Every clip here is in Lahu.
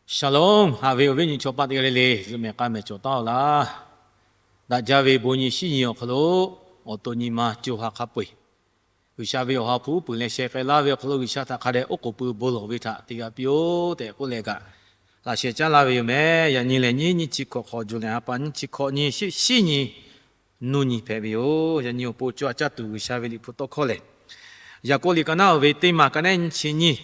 Shalom, haꞈ ve awˬ viˉ nyi chaw paˆ teˇ g'aˇ le le, zuhꞈ mehˬ k'a mehˬ cawˬ taˉ-oˬ laˇ. Daꞈ jaˇ ve bon nyi shiˉ nyi awˬ hk'aw lo awˬ to nyi ma co ha hk'a peu-eˬ, G'uiˬsha ve awˬ ha hpu uˉ peunˍ leh sheh k'ai laˇ ve awˬ hk'aw lo G'uiˬsha htaꞈ hk'a dehꞈ oˉ k'oˍ pui bon lawˬ ve htaꞈ te g'a piˇ-oˆ tehꞈ k'oˆ leh kaꞈ, laꞈ sheh caˉ laˇ ve yoˬ meh. Yaꞈ nyi lehˬ nyiˇ nyiˇ chi hkawꞈ hk'awꞈ juˬ lehˬ ha pa nyiˇ chi hkawꞈ nyi sheˆ shiˉ nyi nuˇ nyi hpehꞈ ve yoˬ. Yaꞈ nyi awˬ pon co ha caˇ tuˬ G'uiˬsha ve Liꞈ hpu tawˇ hkawˇ lehˬ, Yaˍkoˆ liꞈ ka naˉ oˇ ve teˇ maˬ ka neˉ nyiˇ chi nyiˇ,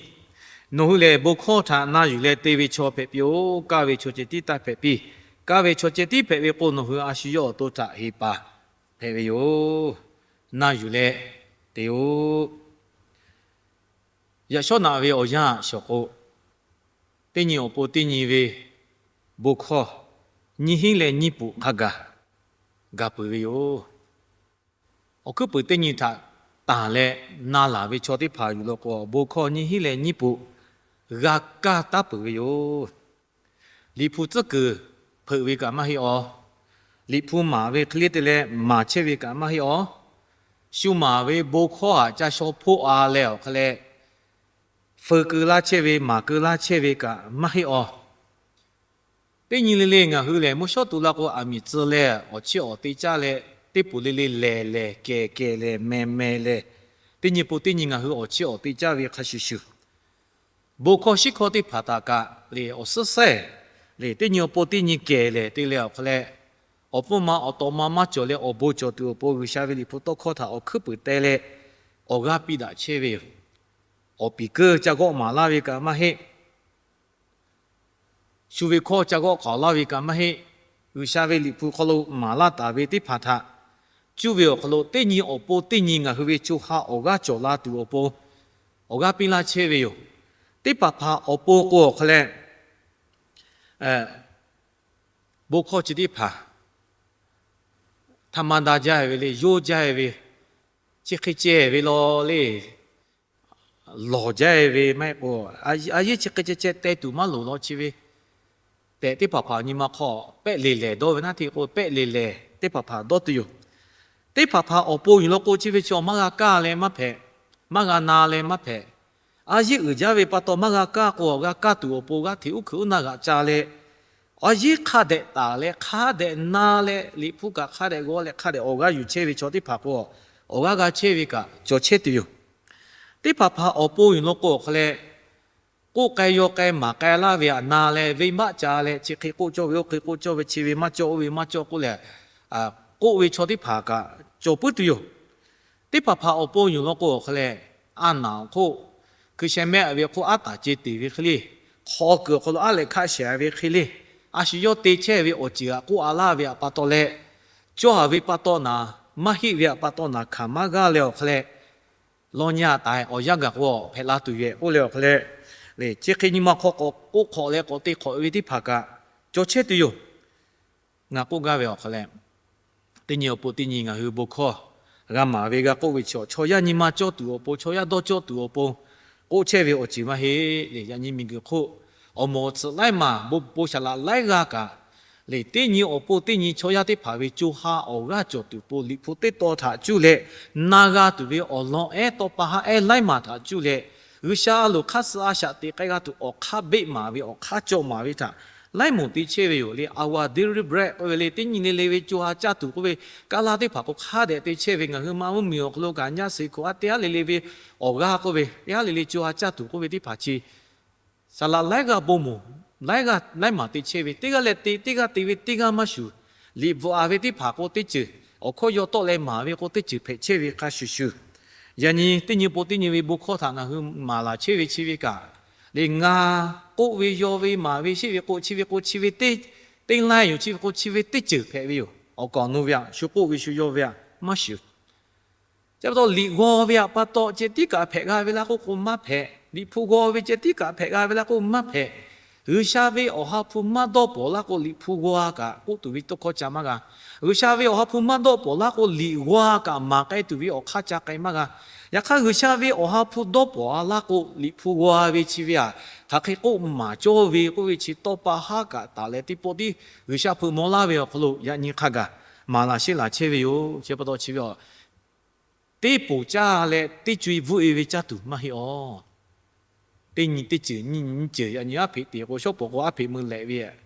Nawˬ hui lehˬ bon hkawˇ htaꞈ na yuˬ leh te ve chaw hpehꞈ piˇ-oˆ. Kaˇ ve chaw ceh tiˉ taˇ hpehꞈ piˇ. Kaˇ ve chaw ceh tiˉ hpehꞈ ve k'o, nawˬ hui a shu yawˇ awˬ to htaꞈ heˍ paˍ hpehꞈ ve yoˬ. Na yuˬ leh te-oˆ. Yaꞈ shawˉ naꞈ ve awˬ yanˇ shawˍ k'o, teˇ nyi awˬ pon teˇ nyi ve bon hkawˇ nyiˇ hinˉ leh nyiˇ puꞈ hk'a gaˬ ga peuˬ ve yoˬ. Awˬ hkuiˉ puiˍ teˇ nyi htaꞈ tanˬ leh na laˬ ve chaw teˇ hpaˍ yuˬ law k'o, bon hkawˇ nyiˇ hinˉ leh nyiˇ puꞈ g'a kaˇ taˉ peuˬ ve yoˬ. Liꞈ hpu tcuhˉ kuiˬ hpeuꞈ ve kaꞈ maˇ heˆ awˬ. Liꞈ hpu maˍ ve hk'e le te leh maˍ chehˇ ve kaꞈ maˇ heˆ awˬ. Shu maˍ ve bon hkawˇ htaꞈ ca shaw hpoˆ a leh awˬ hk'aw leh, feu keu laˇ chehˇ ve, maˍ keu laˇ chehˇ ve kaꞈ maˇ heˆ awˬ. Teˇ nyi le le ngaˬ hui lehˬ, mvuhˇ shawˉ tu la k'o, aˬ miˍ tcuh leh awˬ chiˇ awˬ te caˇ leh, teˇ poˍ le le lehˬ lehˬ, kehˬ kehˬ lehˬ, meh meh lehˬ, teˇ nyi pon teˇ nyi ngaˬ hui awˬ chiˇ awˬ te caˇ ve hk'a shuˍ shuˍ, bon hkawˇ shiˉ hkawˇ teˇ hpaˍ htaꞈ kaꞈ lehˬ, awˬ suhˉ sehˉ lehˬ, teˇ nyi awˬ pon teˇ nyi kehˬ lehˬ te leh awˬ hk'aw leh, awˬ pfuhˇ ma awˬ tawꞈ ma maˇ cawˬ leh awˬ bon cawˬ tuˬ awˬ pon G'uiˬsha ve Liꞈ hpu tawˇ hkawˇ htaꞈ awˬ hkuiˉ puiˍ teh leh awˬ g'aˇ piˇ daꞈ chehˇ ve yoˬ. Awˬ piˍ keuˇ ca g'awˆ maˍ laˇ ve kaꞈ maˇ heˆ. Shu ve hkawˇ ca g'awˆ k'awꞈ laˇ ve kaꞈ maˇ heˆ. G'uiˬsha ve Liꞈ hpu hk'aw lo maˍ laˇ taˍ ve teˇ hpaˍ htaꞈ cuˇ ve awˬ hk'aw lo, teˇ nyi awˬ pon teˇ nyi ngaˬ hui ve co ha awˬ g'aˇ cawˬ la tuˬ awˬ pon awˬ g'aˇ piˇ laˇ chehˇ ve yoˬ. Teˇ hpaˍ hpaˍ awˬ pon k'o awˬ hk'aw leh, bon hkawˇ chi teˇ hpaˍ htaꞈ ma da jaˇ ve le, yawˇ jaˇ ve, chi hk'e ceh ve law le, lawˬ jaˇ ve maˇ heˆ k'o, a yeˉ chi hk'e ceh ceh teh tuˬ maˇ loˍ law chi ve tehꞈ, teˇ hpaˍ hpaˍ nyi ma hk'aw pehˆ le lehˬ dawˇ ve naˉ hte k'o, pehˆ le lehˬ teˇ hpaˍ hpaˍ dawˇ tuˬ yoˬ. Teˇ hpaˍ hpaˍ awˬ pon yuˬ law k'o, chi ve chi awˬ maˇ g'a kaˇ leh maˇ hpehꞈ, maˇ g'a na leh maˇ hpehꞈ. A yeˉ uiˍ jaˇ ve pa taw maˇ g'a kaˇ k'o, awˬ g'a kaˇ tuˬ awˬ pon g'aˇ hteꞈ uˉ hkeuꞈ uˉ na g'aꞈ ca leh, a yeˉ hk'a dehꞈ taˍ leh hk'a dehꞈ na leh Liꞈ hpu kaꞈ hk'a dehꞈ g'aw leh hk'a dehꞈ awˬ g'aˇ yuˬ chehˇ ve chaw teˇ hpaˍ k'o, awˬ g'aˇ g'a chehˇ ve kaꞈ cawˬ chehˇ tuˬ yoˬ. Teˇ hpaˍ hpaˍ awˬ pon yuˬ law k'o awˬ hk'aw leh, k'oˆ k'ai yaw k'ai maˍ k'ai laˇ ve htaꞈ na leh venˇbaˆ ca leh, chi hk'e k'oˆ cawˇ ve, oˇ hk'e k'oˆ cawˇ ve, chi ve maˇ cawˇ, oˇ ve maˇ cawˇ k'oˆ leh, k'oˆ ve chaw teˇ hpaˍ kaꞈ cawˬ puiˉ tuˬ yoˬ. Teˇ hpaˍ hpaˍ awˬ pon yuˬ law k'o awˬ hk'aw leh, a naˍ awˬ hk'oˆ, hkui sheh mehˆ ve hk'oˆ aˉ taˍ ce teˍ ve hk'e le, hk'aw kuiˬ awˬ hk'aw lo aˉ lehꞈ hkaˆ shehˍ ve hk'e le, a shu yawˇ te chehˇ ve awˬ ceuˬ htaꞈ k'oˆ a laˇ ve htaꞈ pa taw leh, cawˇ a ve pa taw naˍ, maˇ heˆ ve htaꞈ pa taw naˍ hkanˍ maˇ g'aˇ leh awˬ hk'aw leh, lawˇ nyi a taˍ awˬ yanˇ gaˬ k'o hpehꞈ la tuˬ yoˬ k'oˆ leh awˬ hk'aw leh, chi hk'e nyi ma hk'aw k'awꞈ k'oˆ hk'awꞈ leh k'awꞈ te hk'awꞈ ve teˇ hpaˍ kaꞈ cawˬ chehˇ tuˬ yoˬ. Ngaˬ k'oˆ gaˇ ve awˬ hk'aw leh, teˇ nyi awˬ pon teˇ nyi ngaˬ hui bon hkawˇ g'a maˍ ve g'a k'oˆ ve chaw, chaw yaˇ nyi ma cawˇ tuˬ awˬ pon, chaw yaˇ dawˇ cawˇ tuˬ awˬ pon k'oˆ chehˇ ve awˬ ceuˬ maˇ heˆ le. Yaꞈ nyi miˬguiˬ hk'oˆ awˬ moˍ awˬ tsuhꞈ laiˉ maˬ bon bon shaˍ laꞈ laiˉ g'aˇ kaꞈ le, teˇ nyi awˬ pon teˇ nyi chaw yaˇ teˇ hpaˍ ve co ha awˬ g'aˇ cawˬ tuˬ pon Liꞈ hpu teˇ taw htaꞈ cuˇ leh na g'a tuˬ ve awˬ lawn ehˉ tawˇ pa haˉ ehˉ laiˉ maˬ htaꞈ cuˇ leh, G'uiˬsha a loˍ hk'aˇ suh a shaꞈ teꞈ k'ai g'a tuˬ awˬ hk'aˇ beˆ maˍ ve awˬ hk'aˇ cawˬ maˍ ve htaꞈ laiˉ moˍ te chehˇ ve yoˬ le. Our daily bread k'oˆ ve le, teˇ nyi le le ve co ha caˇ tuˬ k'oˆ ve, kaˇ laˇ teˇ hpaˍ k'o hk'a dehꞈ te chehˇ ve, ngaˬ hui ma mvuhˇmiˬ awˬ hk'aw lo kaꞈ nyaˇ suhˍ hk'oꞈ a teˇ haˉ le le ve awˬ g'aˇ k'oˆ ve, teˇ haˉ le le co ha caˇ tuˬ k'oˆ ve teˇ hpaˍ chi, saˍ laꞈ laiˉ g'aˇ bon moˍ, laiˉ g'aˇ laiˉ maˬ te chehˇ ve, teˇ g'aˇ leh te, teˇ g'aˇ te ve teˇ g'aˇ maˇ shuˍ, liꞈ bvuhꞈ a ve teˇ hpaˍ k'o teˇ ceuˬ, awˬ hkawˇ yaw tawˆ leh maˍ ve k'o teˇ ceuˬ hpehꞈ chehˇ ve hk'a shuˍ shuˍ, yaꞈ nyi teˇ nyi pon teˇ nyi ve bon hkawˇ htaꞈ ngaˬ hui maˍ laˬ chehˇ ve chi ve kaꞈ, le ngaˬ k'oˆ ve yaw ve maˍ ve sheˆ ve k'o chi ve k'o chi ve teˇ, teˇ laiˇ yoˬ, chi ve k'o chi ve teˇ ceuˬ hpehꞈ ve yoˬ. Awˬ kaˍ awˬ nu ve htaꞈ shu k'oˆ ve shu yaw ve htaꞈ maˇ shuˍ. Chi pa taw liꞈ g'aw ve htaꞈ pa taw ceh tiˉ kaꞈ hpehꞈ g'a ve laˇ k'oˆ k'o maˇ hpehꞈ. Liꞈ hpu g'aw ve ceh tiˉ kaꞈ hpehꞈ g'a ve laˇ k'oˆ maˇ hpehꞈ. G'uiˬsha ve awˬ ha hpu maˇ dawˇ pawˍ laˇ k'o, Liꞈ hpu g'aw a kaꞈ k'oˆ tuˬ ve tawˇ hkawˇ ca maˇ g'a. G'uiˬsha ve awˬ ha hpu maˇ dawˇ pawˍ laˇ k'o, liꞈ g'aw a kaꞈ maˍ k'ai tuˬ ve awˬ hk'aˇ ca k'ai maˇ g'a. Yaꞈ hk'aˇ, G'uiˬsha ve awˬ ha hpu dawˇ pawˍ a laˇ k'o, Liꞈ hpu g'aw a ve chi ve htaꞈ hk'aˬ hk'e k'oˆ maˍ cawˇ ve k'oˆ ve chi tawˇ pa haˉ kaꞈ taˍ leh teˇ pawˆ tiˉ G'uiˬsha hpeuꞈ maw laˇ ve awˬ hk'aw lo yaꞈ nyi hk'a gaˬ maˍ laˬ sheˆ laˬ chehˇ ve yoˬ. Chi pa taw chi ve a, teˇ poˍ caˇ leh teˇ co e bvuhˆ e ve caˇ tuˬ maˇ heˆ awˬ. Teˇ nyi teˇ ceuˬ nyiˇ nyi nyiˇ ceuˬ, yaꞈ nyi aˉ hpeꞈ te k'o, shawˉ pawˍ k'o aˉ hpeꞈ meuˇ lehꞈ ve,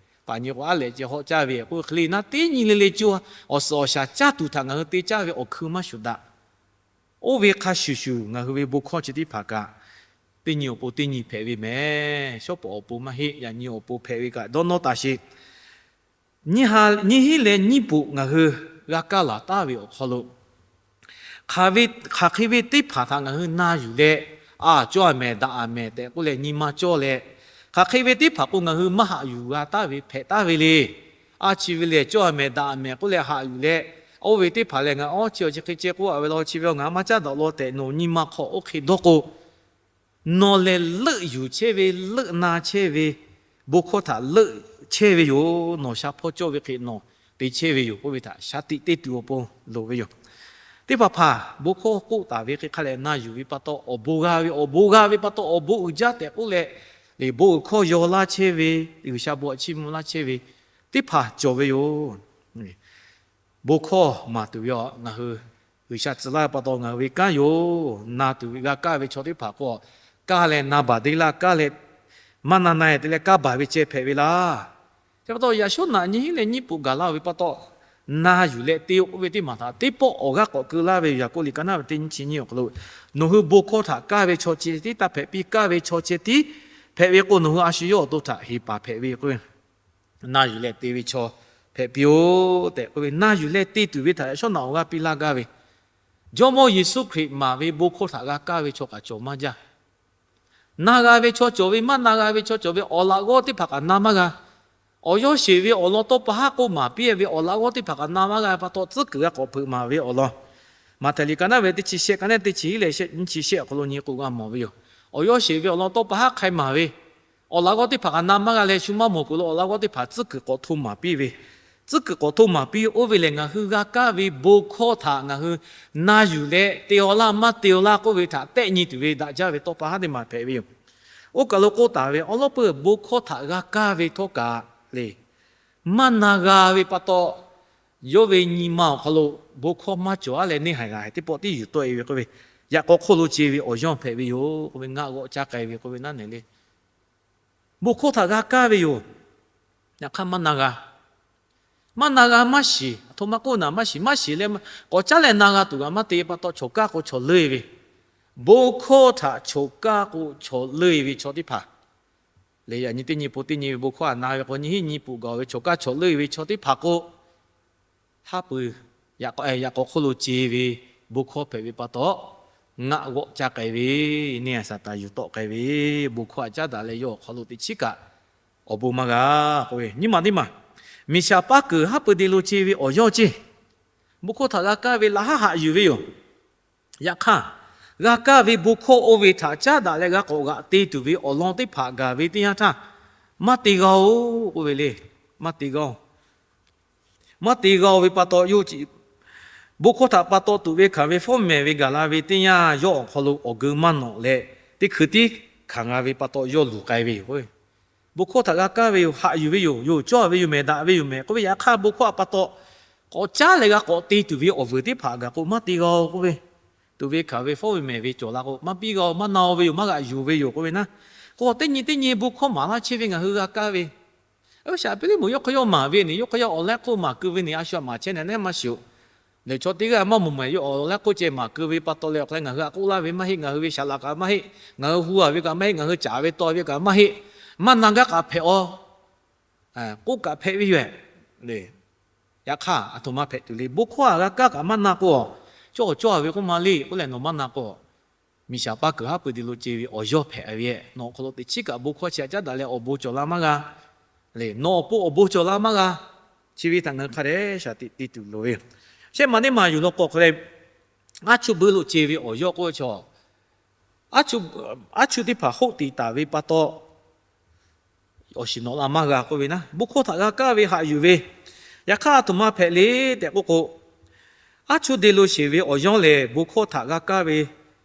paˍ nyi k'o aˉ lehꞈ ceh hawˆ caˇ ve k'oˆ ve hk'e le naˉ, teˇ nyi le le co awˬ suhˍ awˬ shaˍ caˇ tuˬ htaꞈ ngaˬ hui te caˇ ve awˬ hkui maˇ shuˍ daꞈ. Oˇ ve hk'a shuˍ shuˍ ngaˬ hui ve bon hkawˇ chi teˇ hpaˍ kaꞈ, teˇ nyi awˬ pon teˇ nyi hpehꞈ ve mehˍ. Shawˉ pawˍ awˬ pon maˇ heˆ, yaꞈ nyi awˬ pon hpehꞈ ve kaꞈ dawˇ nawˇ taˍ sheˍ. Nyiˇ hinˉ leh nyiˇ puꞈ ngaˬ hui g'a kaˇ laˬ taˍ ve awˬ hk'aw lo, hk'aˬ hk'e ve teˇ hpaˍ htaꞈ ngaˬ hui na yuˬ leh, a cawˇ a mehˍ daꞈ a mehˍ tehꞈ k'oˆ leh nyi ma cawˇ leh, hk'aˬ hk'e ve teˇ hpaˍ k'o ngaˬ hui maˇ haꞈ yuˬ g'a taˍ ve hpehꞈ taˍ ve le. A chi ve lehˬ cawˇ a mehˍ daꞈ a mehˍ k'oˆ leh haꞈ yuˬ leh, oˇ ve teˇ hpaˍ lehˬ ngaˬ awˇ chi awˬ chi hk'e ceh k'oˆ a ve law, chi ve ngaˬ maˇ caˉ daꞈ law tehꞈ nawˬ nyi ma hk'aw oˇ hk'e dawˇ k'o, nawˬ lehˬ leuˆ yuˬ chehˇ ve, leuˆ na chehˇ ve, bon hkawˇ htaꞈ leuˆ chehˇ ve yoˬ. Nawˬ sha hpawˇ cawˇ ve hk'e nawˬ te chehˇ ve yoˬ k'oˆ ve htaꞈ shaˍ tiꞈ te tuˬ awˬ pon loˍ ve yoˬ. Teˇ hpaˍ hpaˍ bon hkawˇ k'oˆ taˍ ve hk'e hk'a lehˬ na yuˬ ve pa taw awˬ bon g'a ve, awˬ bon g'a ve pa taw awˬ bon uiˍ jaˇ tehꞈ k'oˆ leh, bon uiˍ hkawˇ yaw laˇ chehˇ ve, G'uiˬsha bon htaꞈ chiˇ mvuh laˇ chehˇ ve teˇ hpaˍ cawˬ ve yoˬ. Bon hkawˇ maˍ tuˬ ve a ngaˬ hui G'uiˬsha tcuh laˇ ve pa taw ngaˬ hui ve kanˉ yoˬ. Na tuˬ ve g'a kaˇ ve chaw teˇ hpaˍ k'o, kaˇ leh na baˬ deˇ laˇ, kaˇ leh maˇ na na te leh kaˇ baˬ ve ceh hpehꞈ ve laˇ. Chi pa taw yaꞈ shawˉ naꞈ nyiˇ hinˉ leh nyiˇ puꞈ gaˬ laˇ ve pa taw, na yuˬ leh te-o k'oˆ ve teˇ maˬ htaꞈ teˇ pawˆ awˬ g'aˇ k'awꞈ keu laˇ ve yoˬ. Yaˍkoˆ liꞈ ka naˉ ve teˇ nyiˇ chi nyiˇ awˬ hk'aw lo, nawˬ hui bon hkawˇ htaꞈ kaˇ ve chaw ceh tiˉ taˇ hpehꞈ piˇ, kaˇ ve chaw ceh tiˉ hpehꞈ ve k'o, nawˬ hui a shu yawˇ awˬ to htaꞈ heˍ paˍ hpehꞈ ve k'o, na yuˬ leh te ve chaw hpehꞈ piˇ-oˆ tehꞈ k'oˆ ve, na yuˬ leh te tuˬ ve htaꞈ yaꞈ shawˉ naꞈ awˬ g'aˇ piˇ laˇ gaˇ ve, Jawˇmawˇ Yeˍsuˆ Hkriꞈ maˍ ve bon hkawˇ htaꞈ g'a kaˇ ve chaw kaꞈ cawˬ maˇ jaˇ. Na g'a ve chaw cawˬ ve, maˇ na g'a ve chaw cawˬ ve, awˬ laꞈ g'awˇ teˇ hpaˍ kaꞈ na maˇ g'a. Awˬ yawˇ sheˍ ve awˬ lawn tawˇ pa haˉ k'oˆ maˍ piˇ ve awˬ laꞈ g'awˇ teˇ hpaˍ kaꞈ na maˇ g'a pa taw, tcuhˉ kuiˬ g'a k'awꞈ hpeuꞈ maˍ ve awˬ lawn, Maꞈhtehˍ liꞈ ka naˉ ve teˇ chi shehˆ, ka naˉ teˇ chi hiˉ leh nyiˇ chi shehˆ awˬ hk'aw lo nyi k'o g'a mawˬ ve yoˬ. Awˬ yawˇ sheˍ ve awˬ lawn tawˇ pa haˉ hk'ai maˍ ve, awˬ laꞈ g'awˇ teˇ hpaˍ kaꞈ na maˇ g'a leh shu maˇ mawˬ kuiˬ lo awˬ laꞈ g'awˇ teˇ hpaˍ tcuhˉ kuiˬ k'awꞈ hto maˍ piˇ ve, tcuhˉ kuiˬ k'awꞈ hto maˍ piˇ oˇ ve lehˬ, ngaˬ hui g'a kaˇ ve bon hkawˇ htaꞈ ngaˬ hui na yuˬ leh te-aw laˇ maˇ te-aw laˇ k'oˆ ve htaꞈ tehˆ nyi tuˬ ve daꞈ jaˇ ve tawˇ pa haˉ teˇ maˬ hpehꞈ ve yoˬ. Oˇ kaˬ lo k'oˆ taˍ ve awˉ lawˉ peuˇ bon hkawˇ htaꞈ g'a kaˇ ve htawˇ kaꞈ le, maˇ na g'a ve pa taw, yawˇ ve nyi ma awˬ hk'aw lo bon hkawˇ maˇ cawˬ-a leh neˇ haiˬ g'aˬ haiˬ teˇ pawˆ tiˉ yuˬ tawˆ-e ve k'oˆ ve, yaꞈ k'aw hk'oˆ lo ce ve awˬ yawˇ hpehꞈ ve yoˬ k'oˆ ve, ngaˆ g'awˆ caˇ k'ai ve k'oˆ ve naˉ neˬ le. Bon hkawˇ htaꞈ g'a kaˇ ve yoˬ. Yaꞈ hk'aˇ maˇ na g'a. Maˇ na g'a maˇ shiˍ, aˬ htoꞈ ma k'oˆ naˍ maˇ shiˍ, maˇ shiˍ leh k'awꞈ caˉ leh na g'a tuˬ g'a maˇ te pa taw, chawˬ kaˇ k'o chawˬ leuˇ-e ve, bon hkawˇ htaꞈ chawˬ kaˇ k'o chawˬ leuˇ-e ve chaw teˇ hpaˍ le, yaꞈ nyi teˇ nyi po teˇ nyi ve bon hkawˇ htaꞈ na ve k'o, nyi hiˉ nyi puꞈ gaˬ ve chawˬ kaˇ chawˬ leuˇ-e ve chaw teˇ hpaˍ k'o, haˉ pui yaꞈ k'aw hk'oˆ lo ce ve bon hkawˇ hpehꞈ ve pa taw, ngaˆ g'awˆ caˇ k'ai ve, neˇ haiˬ Saˍtanˍ yuˬ tawˆ k'ai ve, bon hkawˇ htaꞈ caˉ daꞈ leh yawˇ awˬ hk'aw lo teꞈ chiˉ kaꞈ awˬ bon maˇ g'a k'oˆ ve, nyiˇ maˬ teˇ maˬ, miˬ shaˍ paˉ kuiˬ haˉ pui de lo ce ve awˬ yawˇ ceˇ, bon hkawˇ htaꞈ g'a kaˇ ve laꞈ haˉ haꞈ yuˬ ve yoˬ. Yaꞈ hk'aˇ, g'a kaˇ ve bon hkawˇ oˇ ve htaꞈ caˉ daꞈ leh g'a k'awꞈ g'aꞈ te tuˬ ve awˬ lawn teˇ hpaˍ gaˬ ve teˇ yanˇ htaˇ, maˇ te g'a-oˬ k'oˆ ve le. Maˇ te g'a-oˬ. Maˇ te g'a-oˬ ve pa taw, bon hkawˇ htaꞈ pa taw tuˬ ve hkanˍ ve fawˉ mehˍ ve gaˬ la ve teˇ yanˇ, yawˇ awˬ hk'aw lo awˬ geu maˇ nawꞈ leh, teˇ hkui tiˉ hkanˍ g'a ve pa taw yawˇ luˬ k'ai ve yoˬ. Bon hkawˇ htaꞈ g'a kaˇ ve yoˬ, haꞈ yuˬ ve yoˬ, yoˬ cawˇ ve yoˬ mehˍ, daꞈ ve yoˬ mehˍ k'oˆ ve, yaꞈ hk'aˇ bon hkawˇ htaꞈ pa taw k'awꞈ caˉ leh g'a k'awꞈ te tuˬ ve awˬ vuiˬ teˇ hpaˍ gaˬ k'o, maˇ te g'a-oˬ k'oˆ ve, tuˬ ve hkanˍ ve fawˉ ve mehˍ ve cawˬ la k'o, maˇ biˇ g'a-oˬ, maˇ na-o ve yoˬ, maˇ g'aꞈ yuˬ ve yoˬ k'oˆ ve naˉ. K'o teˇ nyi teˇ nyi bon hkawˇ maˍ laˇ chehˇ ve ngaˬ hui g'a kaˇ ve, a shaꞈ Hpiˇliˇmonˍ yawˇ hk'aˇ yawˇ maˍ ve neˬ, yawˇ hk'aˇ yawˇ awˬ laiˉ hk'oˆ maˍ keu ve neˬ, a shu htaꞈ maˍ chehˇ na neˉ maˇ shiˍ-oˬ. Lehˬ chaw teˇ g'aˇ maˇ mawˬ mehˍ, yawˇ awˬ laiˉ hk'oˆ ceh maˍ keu ve pa taw leh awˬ hk'a leh ngaˬ hui htaꞈ k'oˆ laˇ ve maˇ heˆ, ngaˬ hui ve shaˍ laꞈ kaꞈ maˇ heˆ, ngaˬ hui hu-a ve kaꞈ maˇ heˆ, ngaˬ hui caˍ ve taw ve kaꞈ maˇ heˆ, maˇ na gaˇ kaꞈ hpehꞈ-aw k'oˆ kaꞈ hpehꞈ ve yoˬ. Yaꞈ hk'aˇ aˬ htoꞈ ma hpehꞈ tuˬ le, bon hkawˇ htaꞈ g'a kaˇ kaꞈ maˇ na k'o, cawˇ cawˇ-a ve k'oˆ ma le k'oˆ leh nawˬ maˇ na k'o, miˬ shaˍ paˉ kuiˬ haˉ pui de lo ce ve awˬ yawˇ hpehꞈ ve, nawˬ awˬ hk'aw lo teꞈ chiˉ kaꞈ bon hkawˇ chi htaꞈ caˉ daꞈ leh awˬ bon cawˬ la maˇ g'a. Lehˬ nawˬ awˬ pon awˬ bon cawˬ la maˇ g'a. Chi ve htaꞈ ngaˬ hui hk'a dehꞈ shaˍ tiꞈ te tuˬ loˍ ve, shehˆ maˬ teˇ maˬ yuˬ law k'o hk'a leh, aˉ chuˇ buiˇ lo ce ve awˬ yawˇ k'oˆ ve chaw, aˉ chuˇ teˇ hpaˍ hoˆ tiꞈ taˍ ve pa taw, awˬ shiˍ nawꞈ la maˇ g'a k'oˆ ve naˉ, bon hkawˇ htaꞈ g'a kaˇ ve haꞈ yuˬ ve, yaꞈ hk'aˇ aˬ htoꞈ ma hpehꞈ le tehꞈ k'oˆ k'o, aˉ chuˇ de lo sheˍ ve awˬ yawˇ lehˬ bon hkawˇ htaꞈ g'a kaˇ ve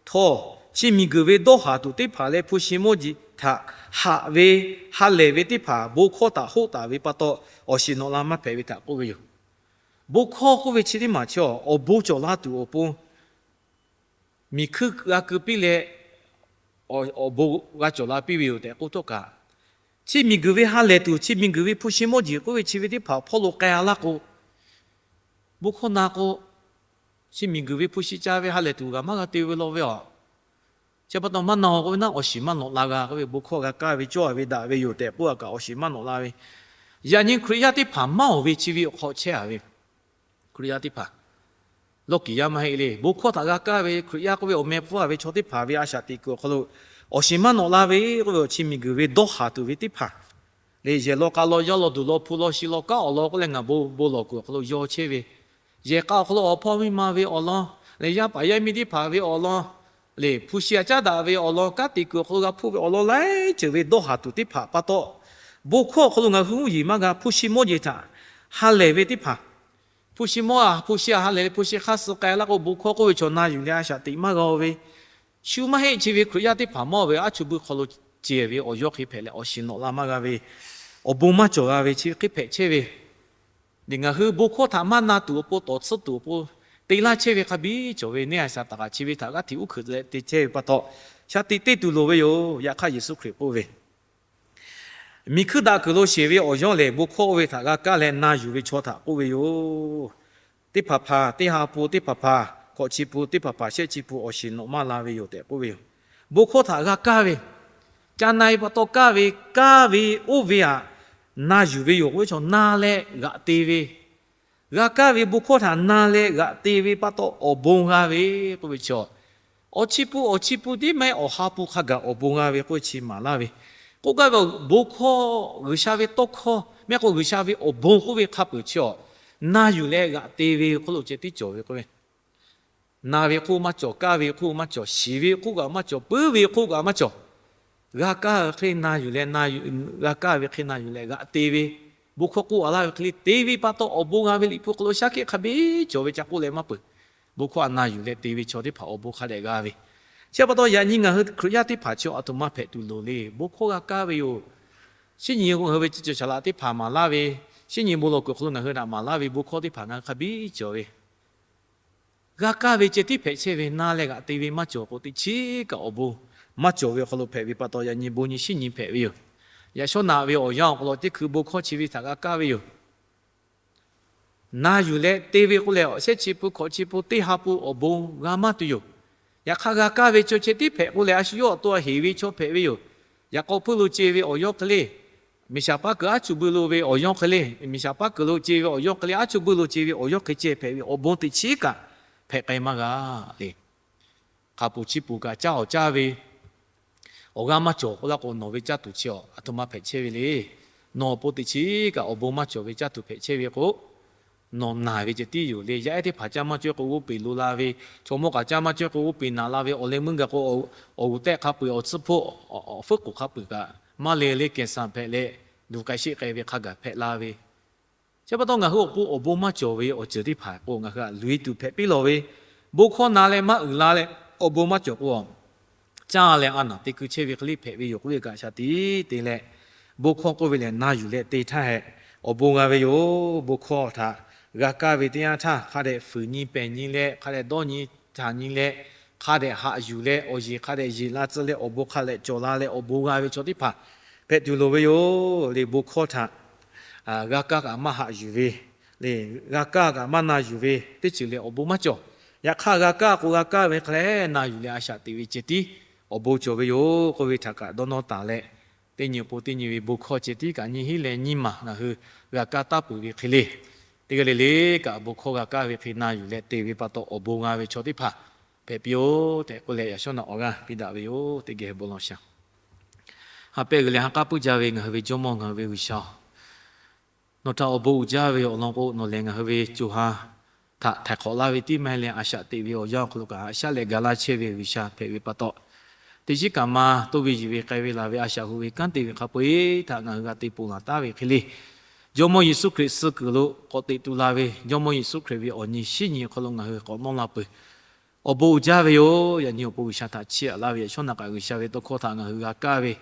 htawˇ, chi miˬguiˬ ve dawˇ haˍ tuˬ teˇ hpaˍ leh hpu shi mawˇ jeˬ htaꞈ haꞈ ve, ha lehˬ ve teˇ hpaˍ bon hkawˇ htaꞈ hoˆ taˍ ve pa taw, awˬ shiˍ nawꞈ la maˇ hpehꞈ ve htaꞈ k'oˆ ve yoˬ. Bon hkawˇ k'oˆ ve chi teˇ maˬ chi awˬ bon cawˬ la tuˬ awˬ pon miˬ hkuiˇ g'a keu piˇ leh, awˬ bon g'a cawˬ la piˇ ve yoˬ tehꞈ k'oˆ htawˇ kaꞈ, chi miˬguiˬ ve ha lehˬ tuˬ, chi miˬguiˬ ve hpu shi mawˇ jeˬ k'oˆ ve chi ve teˇ hpaˍ hpawˇ lo k'ai a laˇ k'o, bon hkawˇ na k'o, chi miˬguiˬ ve hpu shi ca ve ha lehˬ tuˬ g'a maˇ g'a te ve law ve aˬ. Chi pa taw maˇ na-oˬ k'oˆ ve naˉ, awˬ shiˍ maˇ nawꞈ la g'a k'oˆ ve, bon hkawˇ g'a kaˇ ve cawˇ ve daꞈ ve yoˬ tehꞈ k'oˆ a kaꞈ awˬ shiˍ maˇ nawꞈ la ve. Yaꞈ nyi Hkriꞈ yaˇ teˇ hpaˍ maˇ-oˬ ve chi ve awˬ hk'aw chehˇ a ve Hkriꞈ yaˇ teˇ hpaˍ, lawˇ kiˍ yaˇ maˇ heˆ le, bon hkawˇ htaꞈ g'a kaˇ ve Hkriꞈ yaˇ k'oˆ ve awˬ meh pfuhˇ a ve chaw teˇ hpaˍ ve a shaꞈ teꞈ kuiˬ awˬ hk'aw lo awˬ shiˍ maˇ nawꞈ la ve k'oˆ ve, awˬ chi miˬguiˬ ve dawˇ haˍ tuˬ ve teˇ hpaˍ le, yehˬ law k'a law, yaˇ law duˬ law, hpu law shi law, kanˉ awˬ lawn k'oˆ leh ngaˬ bon bon lawˬ kuiˬ awˬ hk'aw lo yaw chehˇ ve, yehˬ k'a awˬ hk'aw lo awˬ hpawˇ miˇ ma ve awˬ lawn leh, yaˇ paˍ yaˇ miˇ teˇ hpaˍ ve awˬ lawn le, hpu shi a caˉ daꞈ ve awˬ lawn, kanˉ te kuiˬ awˬ hk'aw lo g'a hpuˇ ve awˬ lawn laiˉ ceuˬ ve dawˇ haˍ tuˬ teˇ hpaˍ pa taw, bon hkawˇ awˬ hk'aw lo ngaˬ hui uˉ yeˬ maˇ g'a. Hpu shi mawˇ jeˬ htaꞈ ha lehˬ ve teˇ hpaˍ, hpu shi mawˇ a hpu shi a ha lehˬ leh hpu shi hk'aˇ suh k'ai laˇ k'o, bon hkawˇ k'oˆ ve chaw na yuˬ leh a shaꞈ teꞈ maˇ g'a ve, shu maˇ heˆ chi ve Hkriꞈ yaˇ teˇ hpaˍ mawˇ ve aˉ chu buiˇ hk'aw lo cehˬ ve awˬ yawˇ hk'e hpehꞈ leh awˬ shiˍ nawꞈ la maˇ g'a ve, awˬ bon maˇ cawˬ g'a ve chi ve hk'e hpehꞈ chehˇ ve, ngaˬ hui bon hkawˇ htaꞈ maˇ na tuˬ awˬ pon, tawˍ tsuhˇ tuˬ awˬ pon te laˇ chehˇ ve hk'a biˇ cawˬ ve neˇ a shaˍ taˍ kaꞈ chi ve htaꞈ g'aˇ hteꞈ uˉ hkuiꞈ leh te chehˇ ve pa taw, shaˍ tiꞈ te tuˬ loˍ ve yoˬ. Yaꞈ hk'aˇ Yeˍsuˆ Hkriꞈ k'oˆ ve, miˬ hkuiˇ daꞈ kuiˬ lo sheˍ ve awˬ yawˇ lehˬ, bon hkawˇ oˇ ve htaꞈ g'a kaˇ leh na yuˬ ve chaw htaꞈ k'oˆ ve yoˬ. Teˇ hpaˍ hpaˍ, teˇ ha pun teˇ hpaˍ hpaˍ, hkawꞈ chi pun teˇ hpaˍ hpaˍ, shehˆ chi pun awˬ shiˍ nawꞈ maˇ la ve yoˬ tehꞈ k'oˆ ve yoˬ. Bon hkawˇ htaꞈ g'a kaˇ ve, ca na-e pa taw kaˇ ve, kaˇ ve oˇ ve htaꞈ na yuˬ ve yoˬ k'oˆ ve chaw na leh g'aꞈ te ve, g'a kaˇ ve bon hkawˇ htaꞈ na leh g'aꞈ te ve pa taw awˬ bon g'a ve k'oˆ ve chaw, awˬ chi pun awˬ chi pun tiˉ mehˆ awˬ ha pun hk'a gaˬ awˬ bon g'a ve k'oˆ ve chi maˍ laˇ ve. K'oˆ gaˇ ve, bon hkawˇ, G'uiˬsha ve tawˇ hkawˇ mehˆ k'o G'uiˬsha ve awˬ bon k'oˆ ve hk'a peuˬ chi awˬ, na yuˬ leh g'aꞈ te ve hk'oˆ lo ceh tiˉ cawˬ ve k'oˆ ve, na ve hk'oˆ maˇ cawˬ, kaˇ ve hk'oˆ maˇ cawˬ, shiˍ ve hk'oˆ kaꞈ maˇ cawˬ, puiˉ ve hk'oˆ kaꞈ maˇ cawˬ. G'a kaˇ ve hk'e na yuˬ leh, g'a kaˇ ve hk'e na yuˬ leh g'aꞈ te ve, bon hkawˇ k'oˆ a laˇ ve hk'e le te ve pa taw awˬ bon g'a ve Liꞈ hpu hk'aw lo shaˉ hkiˆ hk'a biˇ cawˬ ve ca k'oˆ leh maˇ peuˬ. Bon hkawˇ htaꞈ na yuˬ leh te ve chaw teˇ hpaˍ awˬ bon hk'a dehꞈ g'a ve. Chi pa taw yaꞈ nyi ngaˬ hui Hkriꞈ yaˇ teˇ hpaˍ chi aˬ htoꞈ ma hpehꞈ tuˬ loˍ le. Bon hkawˇ g'a kaˇ ve yoˬ. Shinˉ nyi ngaˬ hui ve chi ceuˬ shaˍ laꞈ teˇ hpaˍ maˍ laˇ ve, shinˉ nyi bon lawˬ kuiˬ hk'aw lo ngaˬ hui htaꞈ maˍ laˇ ve bon hkawˇ teˇ hpaˍ ngaˬ hui hk'a biˇ cawˬ ve, g'a kaˇ ve ceh tiˉ hpehꞈ chehˇ ve, na leh g'aꞈ te ve maˇ cawˬ k'o, teꞈ chiˉ kaꞈ awˬ bon maˇ cawˬ ve awˬ hk'aw lo hpehꞈ ve pa taw, yaꞈ nyi bon nyi shinˉ nyi hpehꞈ ve yoˬ. Yaꞈ shawˉ naꞈ ve awˬ yanˇ awˬ hk'aw lo teˇ hkui bon hkawˇ chi ve htaꞈ g'a kaˇ ve yoˬ. Na yuˬ leh te ve k'oˆ leh, shehˆ chi pun hkawꞈ chi pun teˇ ha pun awˬ bon g'a maˇ tuˬ yoˬ. Yaꞈ hk'aˇ g'a kaˇ ve chaw ceh tiˉ hpehꞈ k'oˆ leh, a shu yawˇ awˬ to a heˍ ve chaw hpehꞈ ve yoˬ. Yaꞈ k'aw puiˉ lo ce ve awˬ yawˇ hk'e le, miˬ shaˍ paˉ kuiˬ aˉ chu buiˇ lo ve awˬ yawˇ hk'e le, miˬ shaˍ paˉ kuiˬ lo ce ve awˬ yawˇ hk'e le, aˉ chu buiˇ lo ce ve awˬ yawˇ hk'e ceh hpehꞈ ve awˬ bon teꞈ chiˉ kaꞈ hpehꞈ k'ai maˇ g'a le. Hk'a peuˬ chi peuˬ kaꞈ caˇ awˬ caˇ ve, awˬ g'aˇ maˇ cawˬ k'oˆ laˇ k'o, nawˬ ve caˇ tuˬ chi aˬ aˬ htoꞈ ma hpehꞈ chehˇ ve le. Nawˬ awˬ pon teꞈ chiˉ kaꞈ awˬ bon maˇ cawˬ ve caˇ tuˬ hpehꞈ chehˇ ve k'o, nawˬ naˬ ve ceh tiˉ yoˬ le. Yaˇ ehˉ teˇ hpaˍ caˇ maˇ cawehˇ k'o g'oˇ peˬ lo la ve, chaw mawˇ kaꞈ caˇ maˇ cawehˇ k'o g'oˇ peˬ naˬ la ve, awˬ leh meuˇ gaˬ k'o awˬ g'uˬ tehˆ hk'a peu-eˬ awˬ tsuhˇ hpoˆ awˬ fuˉ k'oˍ hk'a peu-eˬ kaꞈ maˇ le le kehˬ saˍ hpehꞈ leh, luˬ k'ai sheˆ k'ai ve hk'a gaˬ hpehꞈ la ve. Chi pa taw ngaˬ hui awˬ pon awˬ bon maˇ cawˬ ve awˬ ceuˬ teˇ hpaˍ k'o, ngaˬ hui htaꞈ luˬ-e tuˬ hpehꞈ piˇ lawˬ ve, bon hkawˇ na leh maˇ uiˍ la leh awˬ bon maˇ cawˬ k'o, caˇ leh a naˬ te keu chehˇ ve hk'e le hpehꞈ ve yoˬ k'oˆ ve kaꞈ shaˍ tiꞈ te leh, bon hkawˇ k'oˆ ve lehˬ na yuˬ leh te htaˇ hehꞈ awˬ bon g'a ve yoˬ. Bon hkawˇ htaꞈ g'a kaˇ ve teˇ yanˇ htaˇ, hk'a dehꞈ fuiˍ nyi pehˬ nyi leh, hk'a dehꞈ dawˇ nyi htaꞈ nyi leh, hk'a dehꞈ haꞈ yuˬ leh, awˬ yeˬ hk'a dehꞈ yeˬ la tcuh leh awˬ bon hk'a dehꞈ cawˬ la leh awˬ bon g'a ve chaw teˇ hpaˍ hpehꞈ tuˬ loˍ ve yoˬ le. Bon hkawˇ htaꞈ g'a kaˇ kaꞈ maˇ haꞈ yuˬ ve le, g'a kaˇ kaꞈ maˇ na yuˬ ve teˇ ceuˬ lehˬ awˬ bon maˇ cawˬ. Yaꞈ hk'aˇ g'a kaˇ k'o g'a kaˇ ve hk'e leh na yuˬ leh a shaꞈ teꞈ ve ceh tiˉ awˬ bon cawˬ ve yoˬ k'oˆ ve htaꞈ kaꞈ dawˇ nawˇ taˍ leh, teˇ nyi awˬ pon teˇ nyi ve bon hkawˇ ceh tiˉ kaꞈ nyiˇ hinˉ leh nyiˇ maˬ ngaˬ hui g'a kaˇ taˉ peuˬ ve hk'e le, teˇ g'aˇ le le kaꞈ bon hkawˇ g'a kaˇ ve hk'e na yuˬ leh te ve pa taw awˬ bon g'a ve chaw teˇ hpaˍ hpehꞈ piˇ-oˆ tehꞈ k'oˆ leh, yaꞈ shawˉ naꞈ awˬ g'aˇ piˇ daꞈ ve yoˬ. Teˇ geh bon lawˬ shaˍ. Ha pehˆ g'uiˬ leh ha k'aˉ puiˉ jaˇ ve ngaˬ hui ve Jawˇmawˇ, ngaˬ hui ve G'uiˬsha-oˬ, nawˬ htaꞈ awˬ bon uiˍ jaˇ ve awˬ lawn k'o, nawˬ lehˬ ngaˬ hui ve co ha htaꞈ htaiˍ hk'awꞈ laˇ ve tiˉ maˇ heˆ leh, a shaꞈ teꞈ ve awˬ yanˇ awˬ hk'aw lo kaꞈ haꞈ shaˉ leh ga laˇ chehˇ ve G'uiˬsha hpehꞈ ve pa taw, teˇ shiˉ kaꞈ ma toˇ ve yuˬ ve k'ai ve laˬ ve a shaꞈ hu ve kanˉ te ve hk'a peu-eˬ htaꞈ ngaˬ hui g'a te ponˬ laˬ taˉ ve hk'e le, Jawˇmawˇ Yeˍsuˆ Hkriꞈ suh kuiˬ lo k'awꞈ teꞈ tu la ve Jawˇmawˇ Yeˍsuˆ Hkriꞈ ve awˬ nyi shinˉ nyi awˬ hk'aw lo ngaˬ hui k'awꞈ nawˇ la peuˬ. Awˬ bon uiˍ jaˇ ve yoˬ. Yaꞈ nyi awˬ pon G'uiˬsha htaꞈ chiˇ aꞈ laˇ ve, yaꞈ shawˉ naꞈ kaꞈ G'uiˬsha ve tawˇ hkawˇ htaꞈ ngaˬ hui g'a kaˇ ve,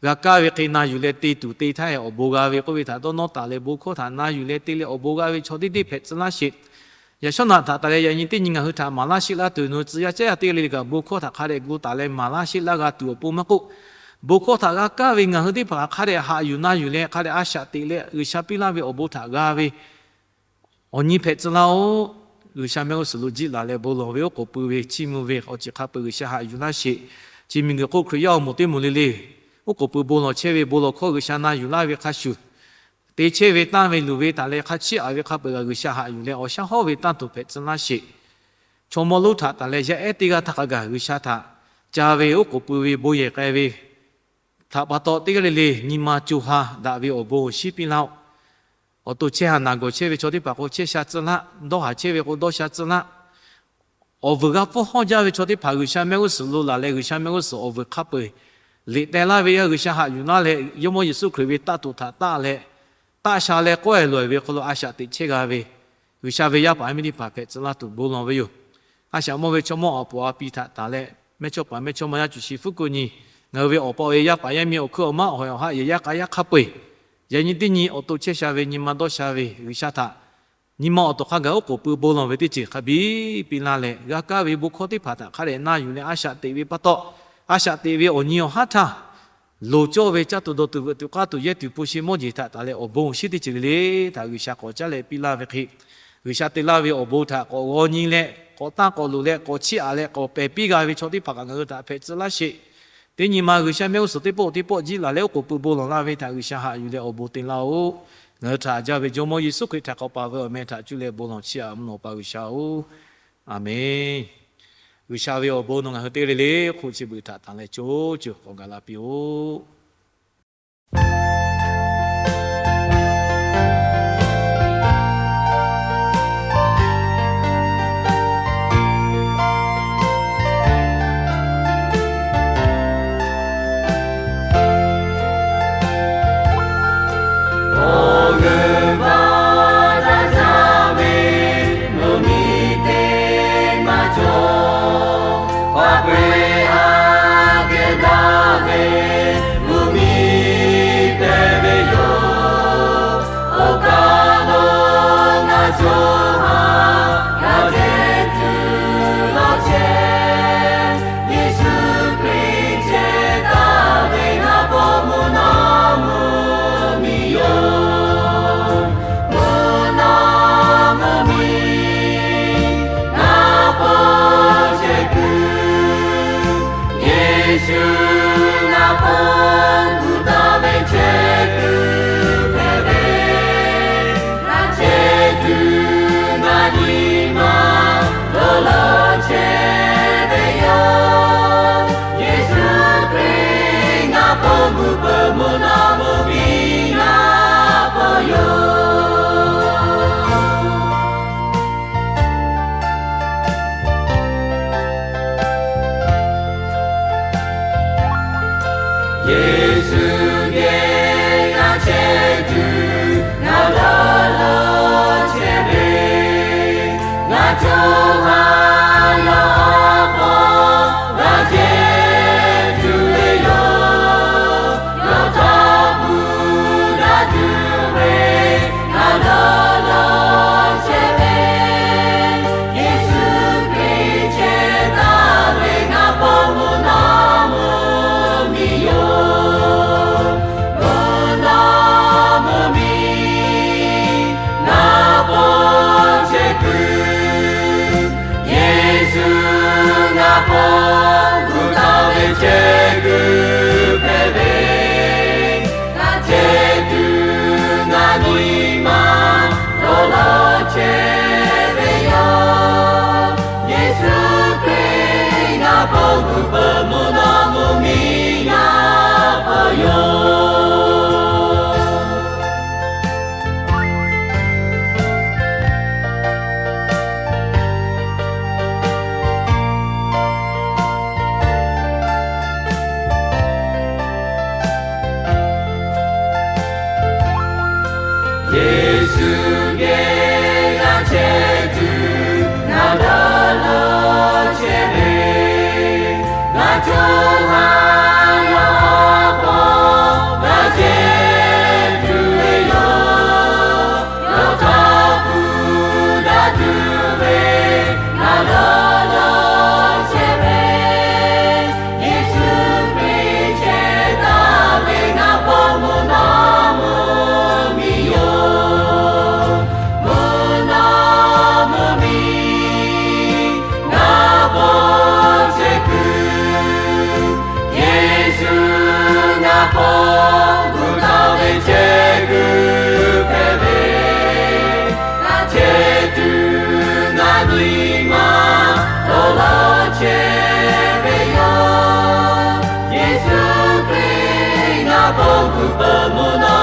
g'a kaˇ ve hk'e na yuˬ leh te tuˬ te htaˇ awˬ bon g'a ve k'oˆ ve htaꞈ dawˇ nawˇ taˍ leh, bon hkawˇ htaꞈ na yuˬ leh te leh awˬ bon g'a ve chaw teˇ deˇ hpehꞈ tcuh laˇ sheˍ. Yaꞈ shawˉ naꞈ htaꞈ taˍ leh yaꞈ nyi teˇ nyi ngaˬ hui htaꞈ maˍ laˇ sheˆ laˇ tuˬ, nawˬ hui tcuh yaˇ caˉ yaˇ teˇ g'aˇ le le kaꞈ bon hkawˇ htaꞈ hk'a dehꞈ gu taˍ leh maˍ laˇ sheˆ laˇ g'a tuˬ awˬ pon maˇ k'oˆ, bon hkawˇ htaꞈ g'a kaˇ ve ngaˬ hui teˇ hpaˍ hk'a dehꞈ haꞈ yuˬ na yuˬ leh hk'a dehꞈ a shaꞈ teꞈ leh G'uiˬsha piˇ laˇ ve awˬ bon htaꞈ g'a ve awˬ nyi hpehꞈ tcuh laˇ-oˆ. G'uiˬsha mehˆ g'uˇ suhˍ lo jiˆ laˬ leh bon lawˬ ve oˉ k'oˍ pui ve chiˇ mvuh ve awˬ ceuˬ hk'a peu-eˬ G'uiˬsha haꞈ yuˬ laˇ sheˍ. Chi miˬguiˬ hk'oˆ Hkriꞈ yaˇ awˬ moˍ teˇ moˍ le le, oˉ k'oˍ pui bon lawˬ chehˇ ve bon lawˬ hkawˇ G'uiˬsha na yuˬ laˇ ve hk'a shuˍ, te chehˇ ve tanˇ ve luˬ ve taˍ leh hk'a chiˇ aꞈ ve hk'a peu-eˬ g'a G'uiˬsha haꞈ yuˬ leh awˬ shaˉ hawˉ ve tanˇ tuˬ hpehꞈ tcuh laˇ sheˍ. Chaw mawˇ lonˉ htaꞈ taˍ leh yaˇ ehˉ teˇ g'aˇ htaˇ hk'a gaˬ G'uiˬsha htaꞈ ca ve oˉ k'oˍ pui ve bon yehˬ k'ai ve htaꞈ pa taw teˇ g'aˇ le le nyi ma co ha daꞈ ve awˬ bon awˬ shinˉ piˇ laˇ-oˆ. Awˬ to chehˇ ha naˬ gawˬ chehˇ ve chaw teˇ hpaˍ k'o chehˇ sha tcuh laˇ, dawˇ haˍ chehˇ ve k'o dawˇ sha tcuh laˇ. Awˬ vuiˬ g'a pfuhˇ hawˇ jaˇ ve chaw teˇ hpaˍ G'uiˬsha mehˆ g'uˇ suhˍ lo laˬ leh G'uiˬsha mehˆ g'uˇ suhˍ awˬ vuiˬ hk'a peu-eˬ liꞈ teh laˇ ve yaˇ G'uiˬsha haꞈ yuˬ laˇ leh Jawˇmawˇ Yeˍsuˆ Hkriꞈ ve taˆ tuˬ htaꞈ taˆ leh, taˆ sha leh k'awehˬ lawˬ-eˬ ve hk'aw lo a shaꞈ teꞈ chehˇ g'a ve G'uiˬsha ve yaˇ paˍ yaˇ miˇ teˇ hpaˍ hpehꞈ tcuh laˇ tuˬ bon lawˬ ve yoˬ. A shaꞈ mawˇ ve chaw mawˇ awˬ puˍ a pi htaꞈ taˍ leh mehˇchawˇpaˍ mehˇchawˇma yaˇ cuˬ shi fuˉ kuˬ nyi, ngaˬ hui ve awˬ pa awˬ e yaˇ paˍ yaˇ miˇ awˬ hkuiˉ awˬ maˉ awˬ hawehˬ awˬ haˆ yehˬ yaˇ k'a yaˇ hk'a peu-eˬ, yaꞈ nyi teˇ nyi awˬ to chehˇ sha ve nyi ma dawˇ sha ve G'uiˬsha htaꞈ nyi ma awˬ to hk'a gaˬ oˉ k'oˍ pui bon lawˬ ve teˇ ceuˬ hk'a biˇ piˇ laˇ leh, g'a kaˇ ve bon hkawˇ teˇ hpaˍ htaꞈ hk'a dehꞈ na yuˬ leh a shaꞈ teꞈ ve pa taw, a shaꞈ teꞈ ve awˬ nyi awˬ haˉ htaˇ, loˍ cawˇ ve caˇ tuˬ dawˬ tuˬ veuꞈ tuˬ k'aˇ tuˬ yehˇ tuˬ hpu shi mawˇ jeˬ htaꞈ taˍ leh awˬ bon awˬ shinˉ teˇ ceuˬ le le htaꞈ G'uiˬsha k'awꞈ caˉ leh piˇ laˇ ve hk'e, G'uiˬsha te laˇ ve awˬ bon htaꞈ k'awꞈ g'aw nyi leh k'awꞈ tanˇ k'awꞈ loˍ leh k'awꞈ chiˇ aꞈ leh k'awꞈ pehˬ piˇ g'a ve chaw teˇ hpaˍ kaꞈ ngaˬ hui htaꞈ hpehꞈ tcuh laˇ sheˍ. Teˇ nyi ma G'uiˬsha mehˆ g'uˇ suhˍ teˇ pawˆ teˇ pawˆ jiˆ laˬ leh oˉ k'oˍ pui bon lawˬ laˇ ve htaꞈ G'uiˬsha haꞈ yuˬ leh awˬ bon te laˇ-oˆ. Ngaˬ hui htaꞈ haꞈ jaˇ ve Jawˇmawˇ Yeˍsuˆ Hkriꞈ htaꞈ k'awꞈ paˍ ve awˬ meh htaꞈ cuˇ leh bon lawˬ chiˇ aꞈ mvuhˇ naw pa G'uiˬsha-oˬ, Aˍmenˍ. G'uiˬsha ve awˬ bon nawˬ ngaˬ hui teˇ g'aˇ le le hk'oˆ chi beuꞈ htaꞈ tanˬ leh co co k'awꞈ gaˬ la piˇ-oˆ. Hk'aw gu taˍ ve chehˇ kuiˬ hpehꞈ ve, a chehˇ tuˬ ngaˬ nyi ma dawˇ law chehˇ ve yoˬ. Yeˍsuˆ Hkriꞈ ngaˬ hk'aw gu peuˬ mvuhˇ naw